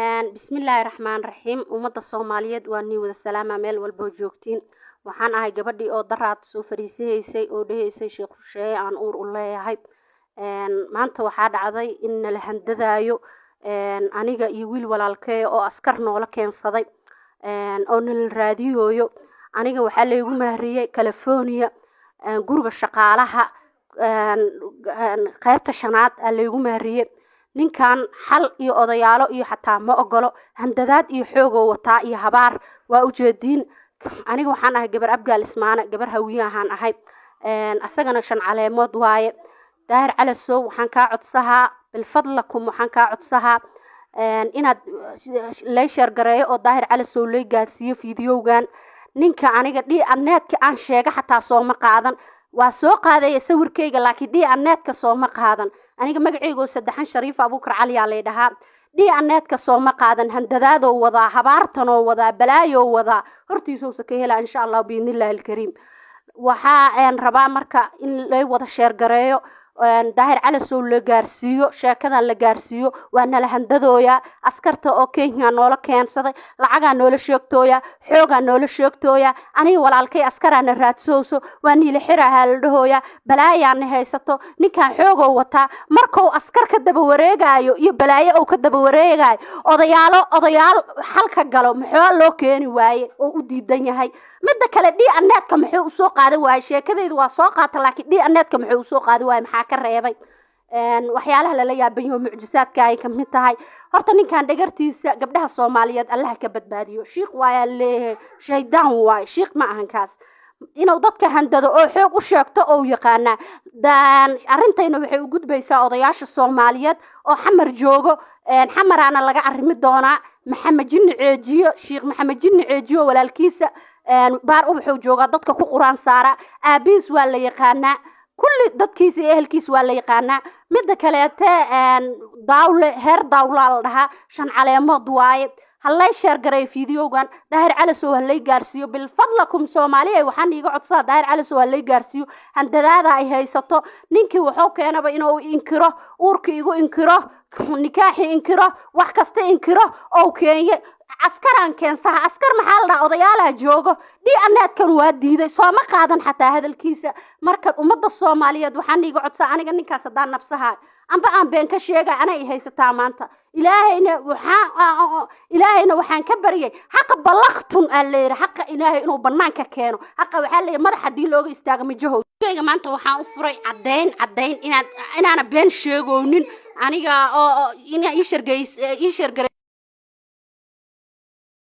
Bismillaahi raxmaan raxiim. Ummadda Soomaaliyeed waa nii wada salaama meel walboo joogtiin. Waxaan ahay gabadhii oo daraad soo fariisihaysay oo dhehaysay Sheekh Rusheeye aan uur u leeyahay. Maanta waxaa dhacday in nala handadaayo aniga iyo wiil walaalkee oo askar noola keensaday oo nala raadiyooyo. Aniga waxaa laygu mahriyey California, guriga shaqaalaha qaybta shanaad aa laygu mahriyey. Ninkan xal iyo odayaalo iyo xataa ma ogolo, handadaad iyo xoogoo wataa iyo habaar waa ujeediin. Aniga waxaan ahay gabar Abgaal Ismaane, gabar Hawiyahaan ahay, asagana shan caleemood waaye. Daahir Calasow, waxaan kaa codsahaa, bilfadlakum, waxaan kaa codsahaa inaad lay share gareeyo oo Daahir Calasow lay gaadsiiyo fiidiyowgan. Ninka aniga dhi aneedka aan sheega xataa sooma qaadan. Waa soo qaadaya sawirkayga, laakiin dhi aneedka sooma qaadan. Aniga magacayga oo saddexan Shariif Abuukar Caliyaa lay dhahaa. Dhi aneedka sooma qaadan. Handadaadoo wadaa, habaartanoo wadaa, balaayoo wadaa, hortiisousa ka helaa insha Allah biidnillahi alkariim. Waxaa rabaa marka in lay wada share gareeyo, Daahir Calasow la gaarsiiyo, sheekadan la gaarsiiyo. Waa nala handadooyaa, askarta oo Kenya noola keensaday, lacagaa noola sheegtooya, xoogaa noola sheegtooya. Aniga walaalkay askaraana raadsooso, waa niila xirahaa la dhahooya, balaayaana haysato. Ninkan xoogoo wataa. Markuu askar ka daba wareegaayo iyo balaayo uu ka daba wareegaayo, odayaalo odayaal xalka galo muxuu loo keeni waaye oo u diidan yahay? Midda kale, dhi aneedka muxuu usoo qaadan waaye? Sheekadaydu waa soo qaata, laakiin dhi aneedka muxuu usoo qaadan waaye? Maxaa ka reebay? Waxyaalaha lala yaaban yaho mucjisaadka ay kamid tahay. Horta ninkan dhagartiisa gabdhaha Soomaaliyeed Allaha ka badbaadiyo. Shiikh waayaa leeyahay, shaydaan waaye, shiikh ma ahan kaas. Inuu dadka handado oo xoog u sheegto oo yaqaanaa. Arrintayna waxay u gudbaysaa odayaasha Soomaaliyeed oo Xamar joogo. Xamaraana laga arrimi doonaa. Maxamed Jinni Ceejiyo, Sheekh Maxamed Jinni Ceejiyo walaalkiisa Baar Ubaxuu joogaa, dadka ku Qur-aan saara. Aabihiis waa la yaqaanaa, kulli dadkiisa iyo ehelkiisa waa la yaqaanaa. Midda kaleete, Daawle, heer Daawlaa la dhahaa, shan caleemood waaye. Hallay share garay fiidiyowgan, Daahir Calasow hallay gaarsiiyo. Bilfadlakum Soomaaliya, waxaan iiga codsadaa Daahir Calasow hallay gaarsiiyo handadaada ay haysato. Ninkii wuxuu keenaba inuu inkiro, uurkii igu inkiro, nikaaxii inkiro, wax kasta inkiro ou keenye askaraan keensaha. Askar maxaa la dhahaa? Odayaalaha joogo. Dhi aneedkan waa diiday, sooma qaadan xataa hadalkiisa. Marka ummadda Soomaaliyeed waxaan iiga codsaa, aniga ninkaas haddaan nabsaha amba aan been ka sheegay, anay haysataa maanta. Ilaahayna waxaan ka baryay xaqa balaktun aa layidhi, xaqa Ilaahay inuu banaanka keeno. Xaqa waxaa layidhi madax haddii looga istaago mijahow. Maanta waxaan u furay caddayn inaad inaana been sheegoonin aniga oo inaa ii share garay.